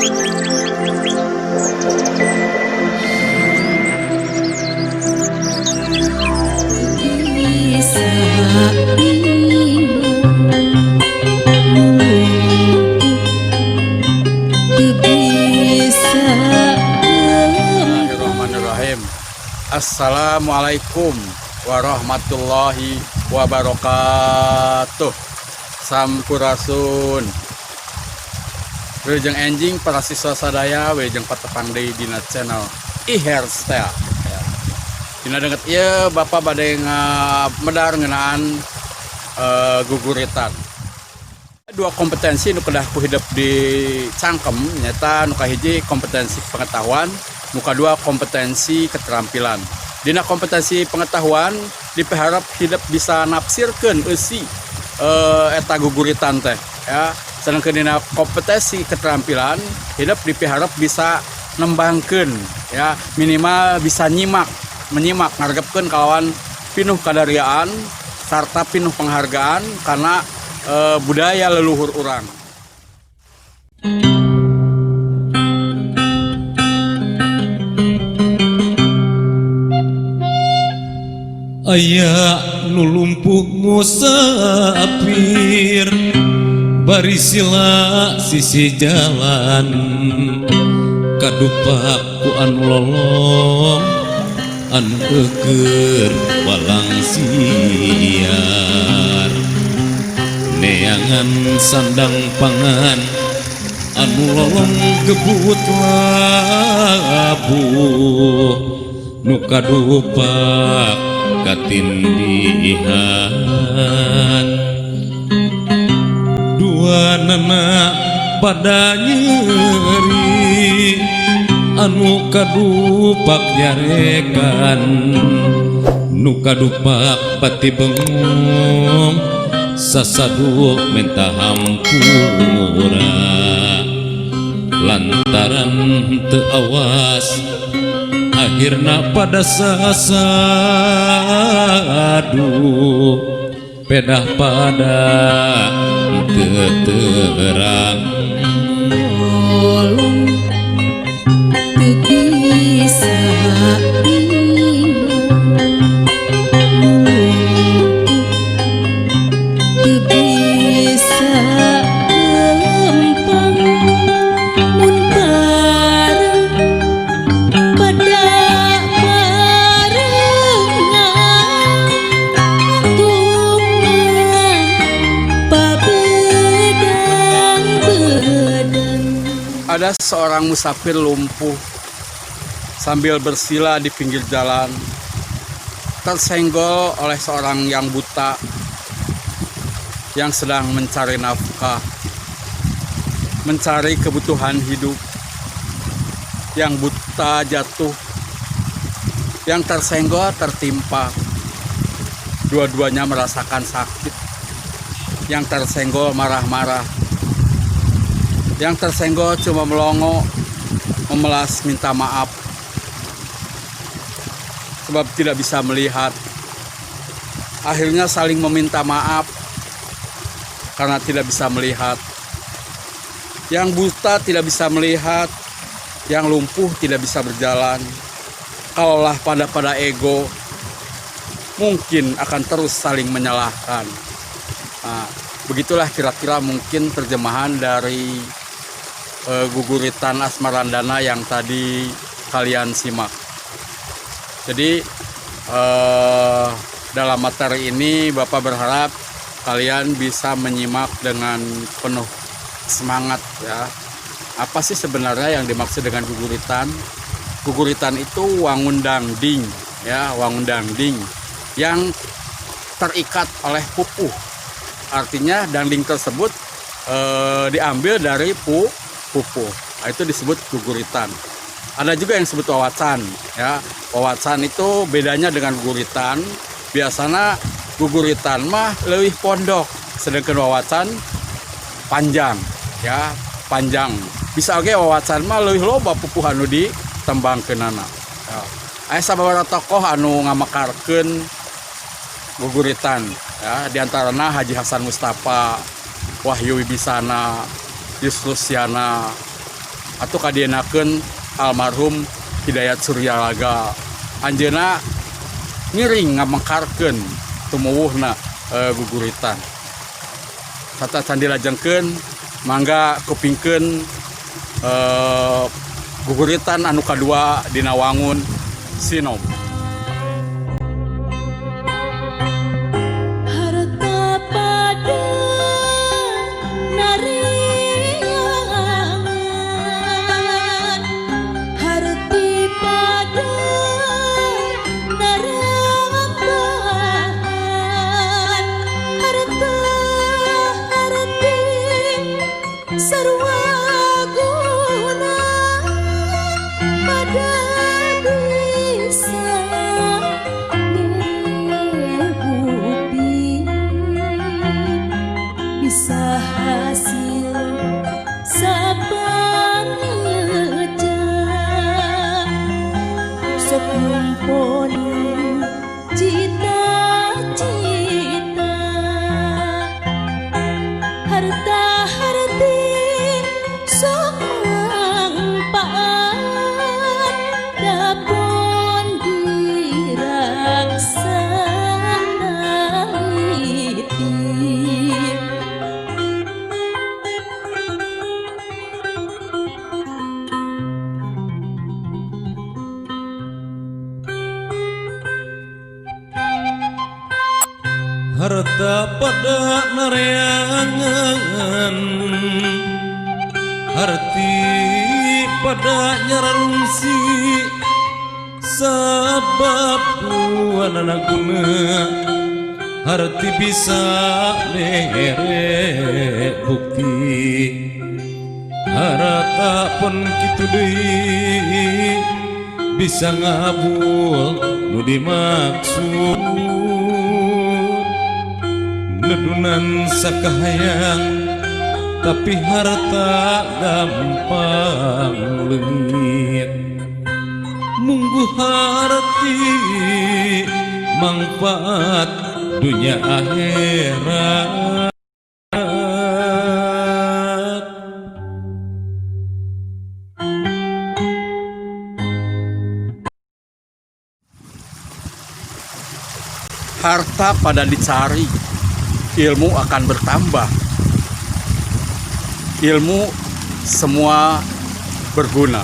Bismillahirrahmanirrahim. Assalamualaikum warahmatullahi wabarakatuh. Sampurasun. Wilujeng enjing para siswa sadaya, wilujeng patepang deui dina channel iHairstyle. Dina danget ieu Bapak bade ngamedar ngeunaan guguritan. Dua kompetensi nu kedah ku hidep dicangkem nyaeta nu kahiji kompetensi pengetahuan, nu kadua kompetensi keterampilan. Dina kompetensi pengetahuan dipiharap hidep bisa nafsirkeun eusi eta guguritan teh ya. Sedangkan dina kompetensi keterampilan hidep dipiharap bisa nembangkeun ya, minimal bisa nyimak, menyimak, ngaregepkeun kalawan pinuh kadariaan sarta pinuh penghargaan karena budaya leluhur urang. Aya nu lumpuh musafir bari sila sisi jalan, kadupak ku anu lolong anu eueur walang siar, neangan sandang pangan. Anu lolong gebut labuh, nu kadupak katindihan. Duanana pada nyeri, anu kadupak nyarekan, nu kadupak pati bengong sasadu menta hampura lantaran teu awas, akhirna pada sasadu pedah pada teu terang. Lolong teu bisa ingat, teu bisa lempang mun bareng pada barengan tumang pabedang-bedang. Ada seorang musafir lumpuh sambil bersila di pinggir jalan, tersenggol oleh seorang yang buta yang sedang mencari nafkah, mencari kebutuhan hidup. Yang buta jatuh, yang tersenggol tertimpa. Dua-duanya merasakan sakit. Yang tersenggol marah-marah. Yang tersenggol cuma melongo, memelas minta maaf. Sebab tidak bisa melihat. Akhirnya saling meminta maaf karena tidak bisa melihat. Yang buta tidak bisa melihat, yang lumpuh tidak bisa berjalan. Kalaulah pada ego, mungkin akan terus saling menyalahkan. Nah, begitulah kira-kira mungkin terjemahan dari guguritan Asmarandana yang tadi kalian simak. Jadi dalam materi ini Bapak berharap kalian bisa menyimak dengan penuh semangat ya. Apa sih sebenarnya yang dimaksud dengan guguritan? Guguritan itu wangun dangding ya, wangun dangding yang terikat oleh pupuh. Artinya dangding tersebut diambil dari pupuh. Nah, itu disebut guguritan. Ada juga yang disebut wawacan ya. Wawacan itu bedanya dengan guguritan. Biasanya guguritan mah lebih pondok, sedangkan wawacan panjang ya, panjang. Bisa oge wawacan mah lebih loba pupuh anu ditembangkeunana. Ya. Aya sababaraha tokoh anu ngamekarkeun guguritan ya, diantarana Haji Hasan Mustafa, Wahyu Wibisana, Yusrus Izzana, Atau kadienakeun almarhum Hidayat Suryalaga, anjeunna ngiring ngamekarkeun tumuwuhna guguritan. Satacan dilajengkeun, mangga kupingkeun guguritan anu kadua dina wangun sinom. Harta pada nareangan, harti pada narambahan, harta harti sarua guna pada bisa mere bukti, bisa hasil sapangeja. Sok ngumpulin cita-cita, harta harti sok mangpaat dapon diraksa naliti. Harta pada nareangan, harti pada nyararungsi, sabab duanana guna harti bisa mere bukti. Harta pun kitu deui bisa ngabul nu dimaksud, nedunan sakahayang, tapi harta gampang leungit. Munggu harti mangfaat dunia akhirat. Harta pada dicari, ilmu akan bertambah. Ilmu semua berguna,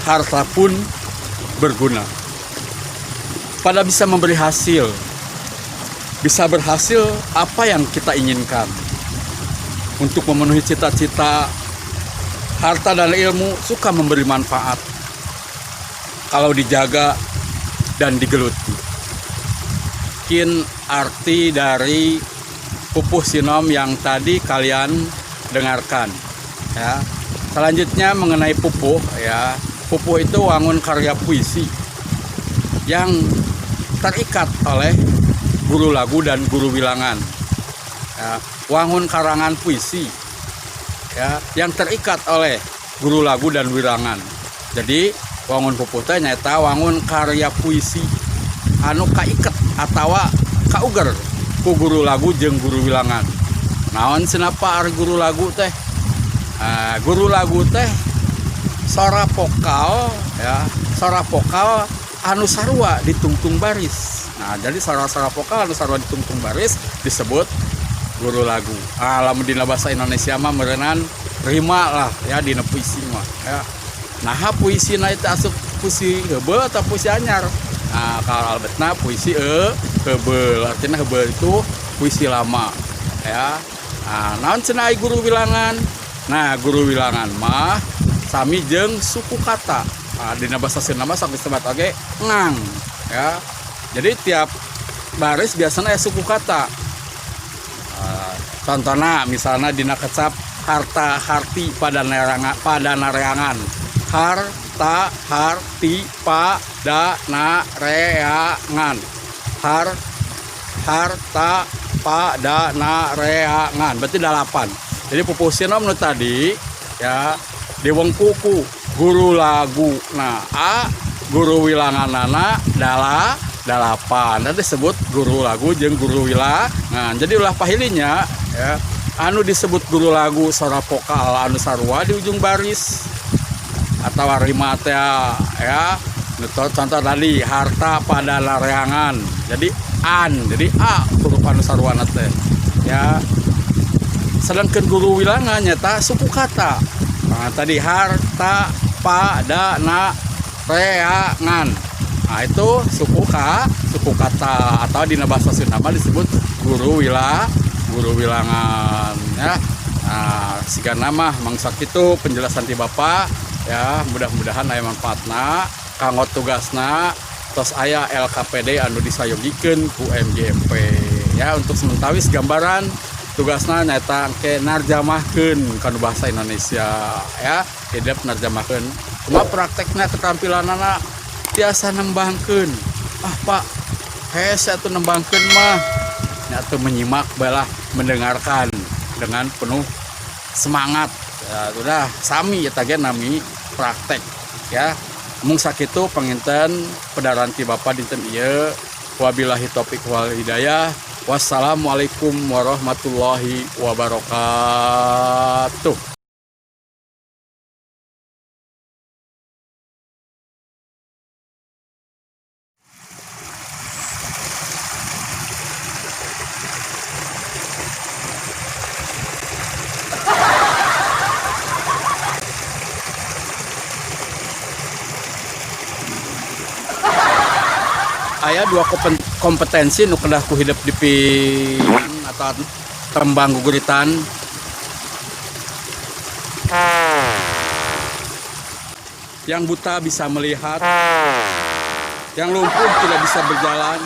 harta pun berguna. Pada bisa memberi hasil, bisa berhasil apa yang kita inginkan. Untuk memenuhi cita-cita, harta dan ilmu suka memberi manfaat kalau dijaga dan digeluti. Mungkin arti dari pupuh sinom yang tadi kalian dengarkan ya. Selanjutnya mengenai pupuh ya. Pupuh itu wangun karya puisi yang terikat oleh guru lagu dan guru wilangan. Ya, wangun karangan puisi ya yang terikat oleh guru lagu dan wilangan. Jadi wangun pupuh teh nyaeta wangun karya puisi anu kaiket atawa kauger ku guru lagu jeung guru wilangan. Naon cenah ari guru lagu teh? Nah, guru lagu teh sora vokal ya, sora vokal anu sarua ditungtung baris. Nah, jadi sora-sora vokal anu sarua ditungtung baris disebut guru lagu. Ah, lamun dina bahasa Indonesia mah meureunan rima lah ya dina puisi mah ya. Nah, puisi na itu asup puisi heubeul atau puisi anyar? Nah, kalau albetna puisi heubeul, artinya heubeul itu puisi lama ya. Nah, naon cenah ai guru wilangan? Nah, guru wilangan mah sami jeung suku kata. Nah, dina bahasa Sunda mah sok disebut oge ngang ya. Jadi tiap baris biasanya aya suku kata. Contohnya misalnya dina kecap harta harti pada nerangan, pada nareangan. Harta harti pada nareangan. Har harta pada nareangan berarti dalapan. Jadi pupuh sinom nu tadi ya diwengku ku guru lagu nah a guru wilanganana dala dalapan, nanti disebut guru lagu jeung guru wilangan. Jadi ulah pahilinya ya, anu disebut guru lagu sora vokal anu sarua di ujung baris. Atau rima teh ya. Contoh tadi harta pada larangan. Jadi an, jadi a huruf anu saruana teh ya. Sedangkan guru wilangan nyata suku kata. Nah, tadi harta pada na reangan. Nah, itu suku kata atau di bahasa Sunda mah disebut guru wilangan ya. Nah, sigana mah mangsa kitu penjelasan ti Bapak ya, mudah-mudahan aya manfaatna kanggo tugasna, tos aya LKPD anu disayogikeun ku MGMP ya. Untuk sementawis gambaran tugasna nyaeta engke narjamahkeun kana bahasa Indonesia ya, hidup narjamahkeun kumaha praktekna, keterampilanana tiasa nembangkeun. Ah, Pak, hese atuh nembangkeun mah nya, atuh menyimak balah, mendengarkan dengan penuh semangat ya, sudah sami ya ge nami praktek ya. Mung sakitu panginten pedaran ti Bapak dinten ieu. Wabillahi taufik wal hidayah. Wassalamualaikum warahmatullahi wabarakatuh. Aya dua kompetensi nu kedah ku hidep dipi atau tembang guguritan. Yang buta bisa melihat, yang lumpuh tidak bisa berjalan.